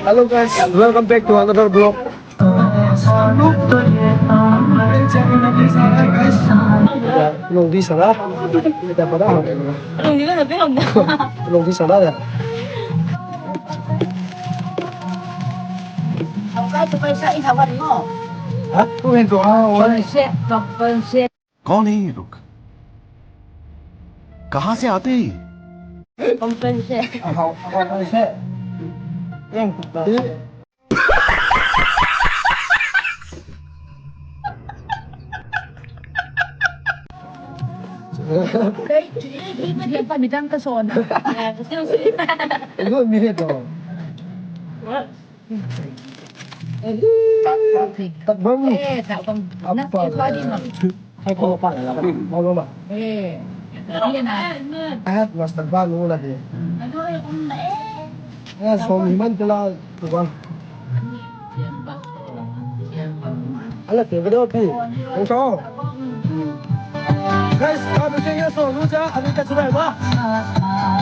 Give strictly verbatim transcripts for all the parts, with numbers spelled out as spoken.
Hello guys, welcome back to another vlog. Nong di sana. Kita pada. Nong di sana ya. Ha? कौन है ये लोग? कहाँ से आते हैं? Guys, kau bese ya so lu ja, ani ka churai ba.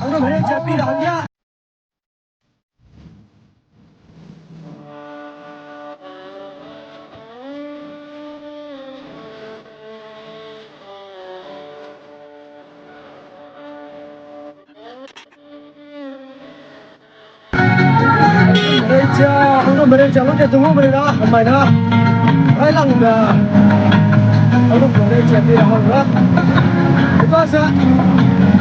Ang lu mere ja pi da ya. Merecha, ang lu merecha lu ke tu lu merecha, mai na. Ai lang da. Ang lu merecha pi ra hang ra. Ita sa,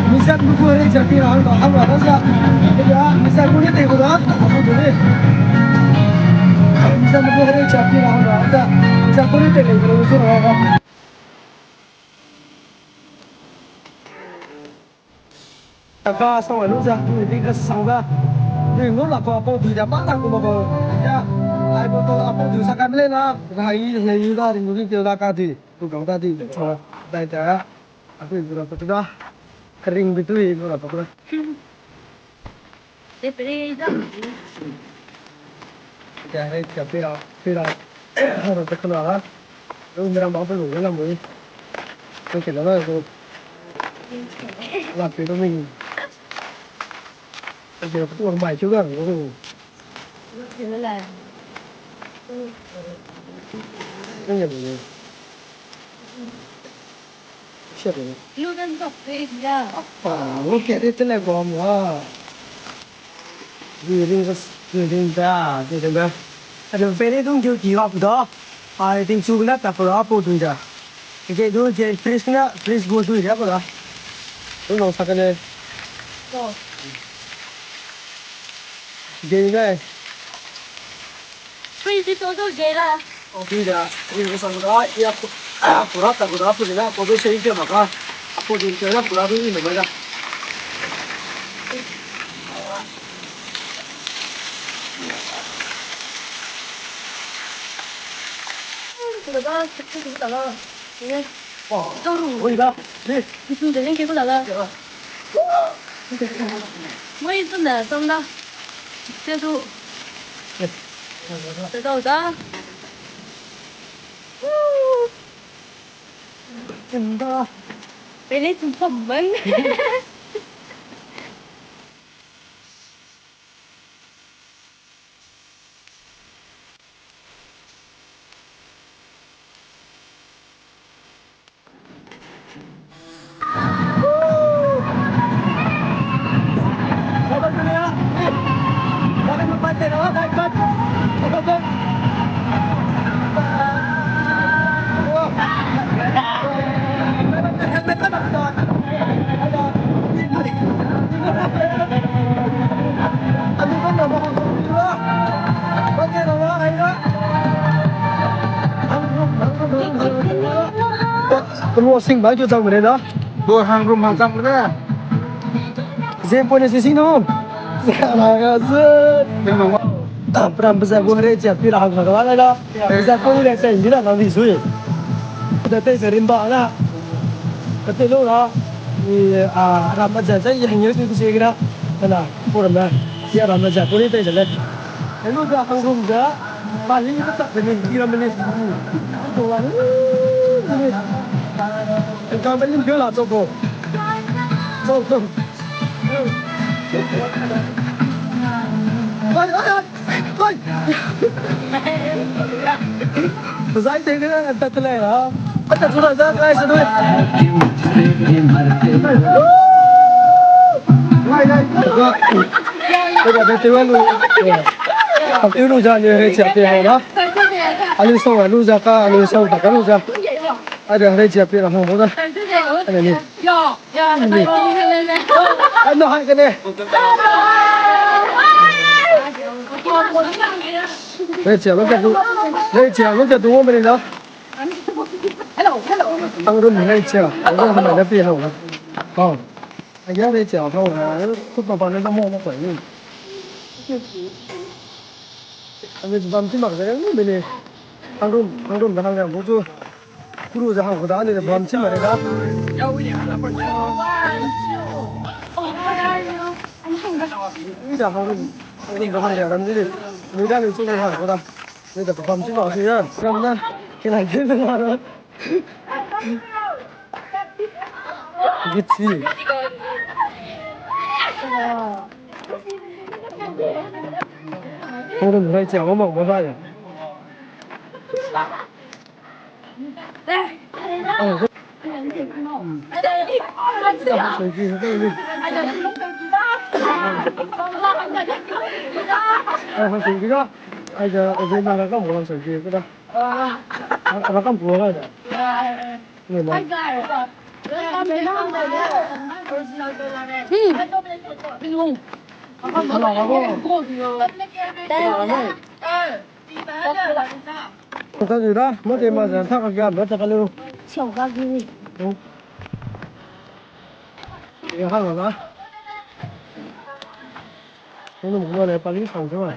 misa ku merecha pi ra hang ra, hang ra sa. Ita misa ku ni te ku da, aku tu ni. Misa ku merecha pi ra hang ra sa. Misa ku ni te le ku su ra. Taka sang lu ja, tu di ka sang da. Ni ngau la ko, apo di da, ma da ko ko. Ya, ai ko to apo di sa ka mle na. Rai, rai da, ring ring ke da ka di. Tu gau da di. Dai da. Apo di da, tu da. Kering bi tu i da, tu da. Te pere da. Tia, tia, pira, pira. Haro te kena la. Lu mera ma pe lu la mui. Te kena la lu. La pe lu mi. Te kena tu mai chu ga lu. Lu la. Lu ya lu. Lu dan tok pe ya. Apa, lu kia de te le gom wa. Building, building da, building da. Ada pele dung ju ki hap da. Ai, ting su na ta pura po dung ja. Ke du je fridge na, fridge go du ja pura. Tu nong sa kane. Ko. Je ga. Fridge to to je la. Oke da, ini bisa guda, iya, pura ta guda, pura na, pura se ini maka, aku din kena pura tu ini mana. Guda, guda, guda. Ini. Oh, ui da, ni. Itu jadi ke guda. Mai itu na, tong da. Itu. Guda, guda. Woo! Pele chum pam bang. Kemo sing bai chu chang mene da. Bo hang rum hang chang mene. Zem pone si sing no. Ala ga ze. Pram pezai bo hre chia pi ra hang ga la la. Pezai pone le sai ni la nang di sui. Da te se rim ba la. Ka te lo la. Ni a ram ma za za ye hang ye tu se gra. Ala, pura ma. Ya ram ma za pone te le. Hello da hang rum da. Ba ni ka tak de ni, pi ra mene. Ko la. Ka ba ni la to ko. To to. Ai ai ai. Zai te ke ta te le ha. Ata chu na za kai se dui. Mai, mai. Ka da te wa lu. Ka te lu za ni he cha te ha na. Alu song alu za ka, alu song ta ka lu za. Ada he cha te ra ho da. Ada ni. Ano hai kane. Leichia, lo ka du. Leichia, lo ka du mo meri da. Hello, hello. Ang rum leichia. Ang rum na pi hau. Oh. Aya leichia hau. Kut ma pa ne da mo mo pa ni. Ang bam ti mak ze ni meri. Ang rum, ang rum da hang ya bu tu. Kuru ze hang ku da, ni ze bam chi ma re da. Ni ze hang, hang ku da hang ze ram ni de. Ni da ni chu hang ku da. Ni ze bam chi ma si ya. Ram na. Kinai de na. Gitsi. Hang rum rai cha ma ma ba ya. Tadi da, mo te ma zan tak ka ba ta ka lu. Siau ka gi. Ya ha la. Mo mo le pa li sang ta.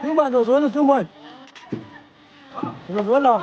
Tu ma do zo tu ma. Zo zo la.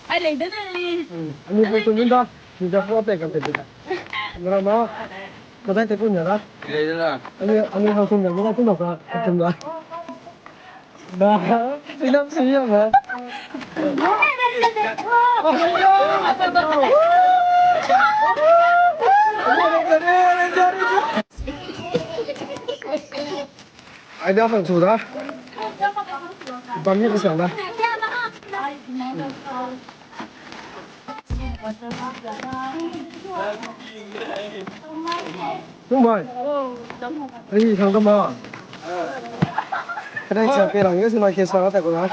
Ai, lei de ne. Ani hang tung da. Ni da ko pe ka pe da. Mara ma. Ka dai te kun ya da. Lei de la. Ani, ani hang tung da, mara tung da ka tung da. Da. Sinam si ya ma. Ai da hang chu da. Bam ni ka sang da. Tung bai. Ai, sang da ma. Kadai cha pe lang ye, sina ke sang da ko da.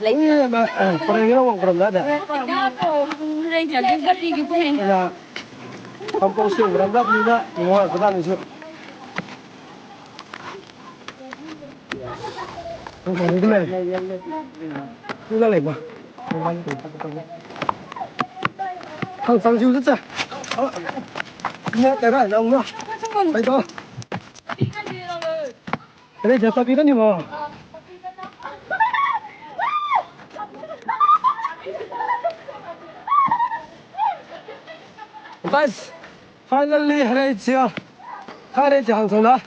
Lei, ma, eh, pare ngira wang pram da da. Lei, ja, lei, ja, lei, ja. Ya. Kampau sing pram da, ni da, ni wa, pram da ni su. Kampau ni da lei. Ni da lei ba. Hang sang jiu da cha. Ni da ra, nang na. Bai da. Hare ja tapi kan ni mo. Guys, finally, hare ja. Hare ja hang sang da.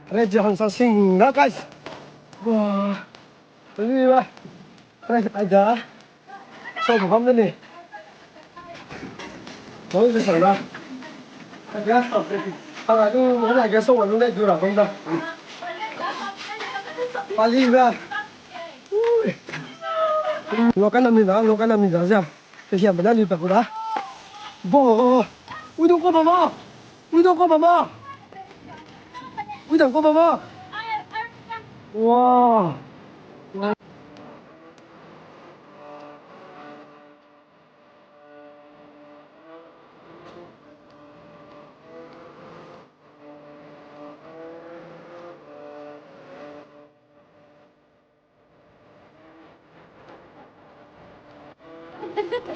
Hare ja hang sang sing da, guys. Wah. Tadi ba. Ai, ai da. Sau bu bam de ni. Bau ze sang da. Ai ga. Ai ga du, ai ga sau lu ne du ra bam da. Pali ba. Ui. Lo ka nam ni da, lo ka nam ni da za. Te hiam ba da ni pa ku da. Bo. Ui du ko ba ma. Ui du ko ba ma. Ui du ko ba ma. Wow.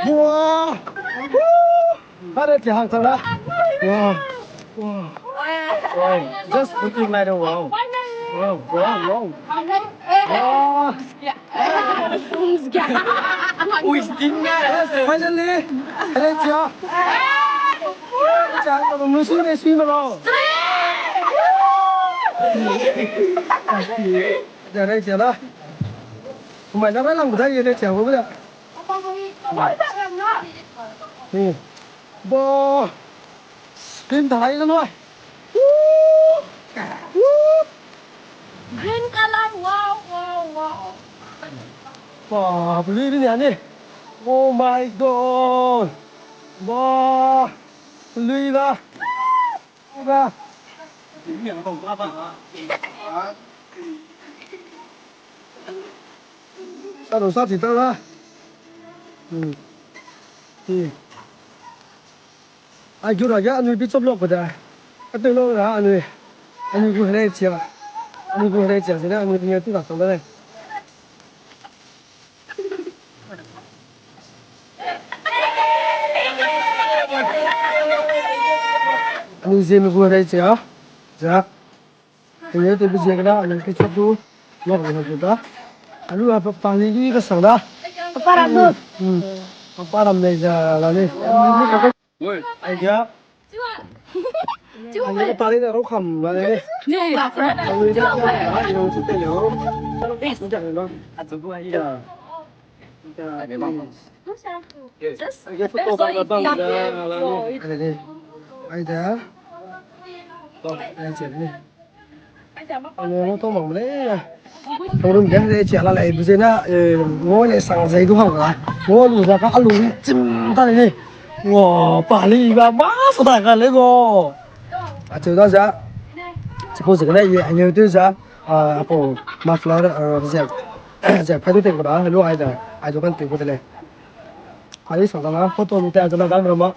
Wow! Hare ja hang sang da. Wow! Wow! Wow! Just looking like a wow. Wow, wow, wow. Wow. Finally, Rachel. Rachel, kamu sui ne sui ma lo. Rachel la. Kumai na lang da ye Rachel ko da. Bo. Screen ta lai la noi. Woo! Woo! Green color, wow, wow, wow. Wah, blue ni ane. Oh my God. Wah, blue ba. Ba. Sa dong sa ti ta la. Hmm. Hmm. Ai, gu ra ge anui pi chop lok pe da. Ateu lok ra anui. Anui gu herei chia. Anui gu herei chia, zene anui gu tu la song da le. Anui Zeme gu herei chia. Ja. Anui te bi zia kena, anui ke chop du. Lok ra da. Anui a pa, pa ni ni ka sang da. Pa ram du. Hmm. Pa ram nei ja la ni. Ai ja. Ai ja, pa ni na ro kham la ni. Ai ja, ai ja, ai ja. Just, just like that. Ai ja. Ai ja ni. Ane, mo to mang le. Tongrum ge herei chia la lei, bu zena, eh, mo le sang zai du hang la. Mo lu za ka alu chim ta le ni. Wa, pa li ba, ba sa da ka le go. Acheu da za. Chipau ze ka le, ye, ye tu za. Ah, apo muffler, eh, ze. Ze, pa du te ko da, lu ai da. Ai du kan te ko de le. Ai, sang da na, photo lu te, ai du na, dan ro ma.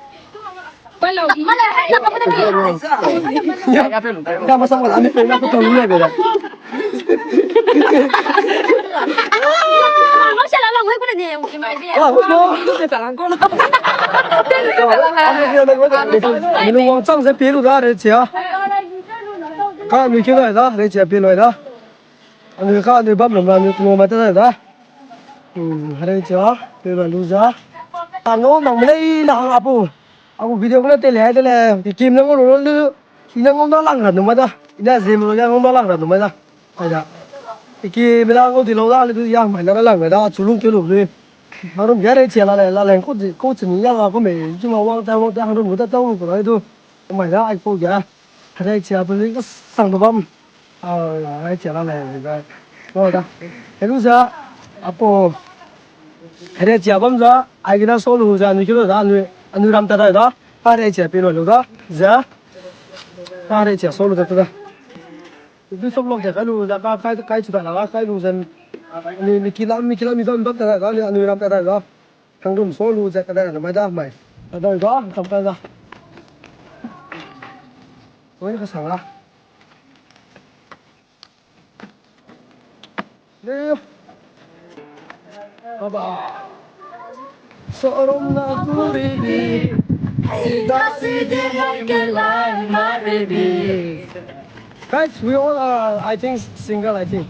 Minu wangchang ze pie lu da, herei chia. Ka mi keu dai da, herei chia pie lu da. Anui ka anui bam lam ra anui klo ma ta da. Hmm, herei chia, pie lu za. Ta no nang mei la hang apu. Aku video kena te le, te le, ki kim na ngau lu lu, i na ngau da lang ra nu mai da. I na zim lu ya ngau da lang ra nu mai da. Ai da. I ki me da ngau di lau da, le du ya mai na lang ra da, chu lung ke lu lu. Harum ya herei chia la le, la le ko di, ko chi ni ya la ko me, ju ma wang ta, wang ta, harum lu da, ta lu ko la du. Mai da, ai ko ya. Herei chia pe ni ka sang da bam. Ah, ai chia la le, ga. Mo da. Helu za, apo. Herei chia bam za, ai gina so lu za, anui kilo za, anui, anui ram ta da da. Ka herei chia pe lu lu da. Za. Ka herei chia so lu da da. Bi so lu da ka lu za, ka kai, kai chu da la, kai lu za. Anui, mi kila, mi kila, mi bam, bam ta da, anui, anui ram ta da da. Kangrum so lu za ka da da, mai da, mai. Da da da, tam ka da. Oi, ka sang la. Baba. Sorom na kuribi, sida sidi mangkelai maribi. Guys, we all are, I think, single, I think.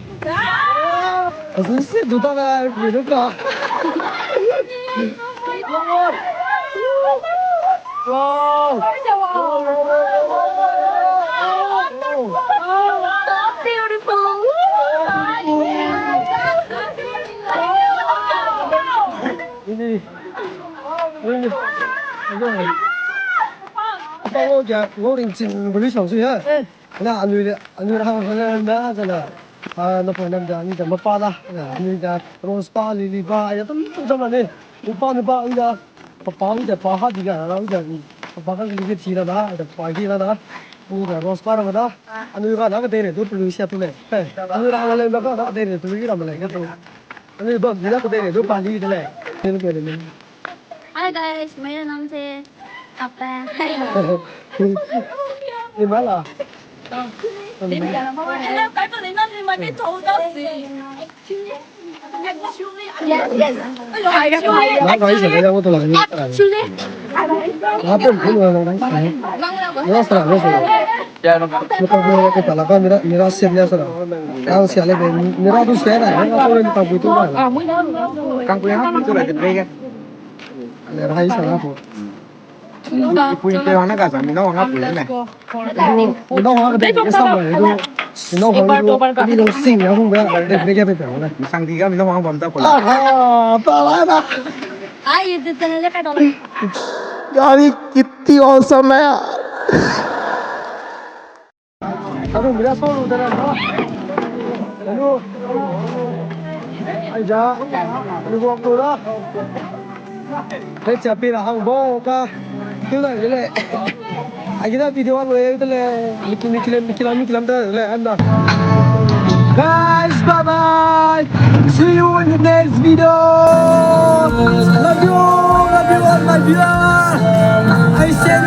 Azu si duta na, we duta. Wow. Beautiful. Ini. Ini. Apa lo ja, lo ring chin beli sang sui ha. Na anui, anui ra hang hang na zana. Ah, na pa nam da, ni da mapa da. Na anui da rose pa, lily pa, ya tam tam zama ne. Upa ne pa, ni da. Papa, ni da pa ha di ga, na da. Papa ka lily ti na da, da pa gi na da. Ni da rose pa ra da. Anui ga na ka de re, du pelu sia tu le. Anui ra hang le na ka de re, pelu ra ma le ka tu. Anui bam di na ka de re, du pa li de le. Ni ke de ne. Hi guys, मेरा नाम से Apa. Ni mala. Yes, yes. Na ka ise ka ya mo to la ni. Actually. Na pe ko na na. Rose ra, rose ra. Mira, mira serious na. Kang sia le be, mira du se na, mira ko le kang pui tu na. Kang pui ha, tu la de break. Le rai sa na ko. Pui te hang na ka sa, mi na hang pui ne. Mi na hang de, sa ba du. Mi na hang du, mi na sing ya hung ba, de break ya pe pe na. Sang di ga mi na hang bam ta ko. Ah, ta la na. Ai, ये तो चैनल है, काटो। यार, ये कितनी awesome है यार। Hello, mira solo de la. Hello. Ai ja. Hello, go to la. Hey, chapi la hang bo ka. Tu la le. Ai gina video wa le de le. Miki miki le miki la miki lam de le anda. Guys, bye bye. See you in the next video. Love you, love you all my viewers. I say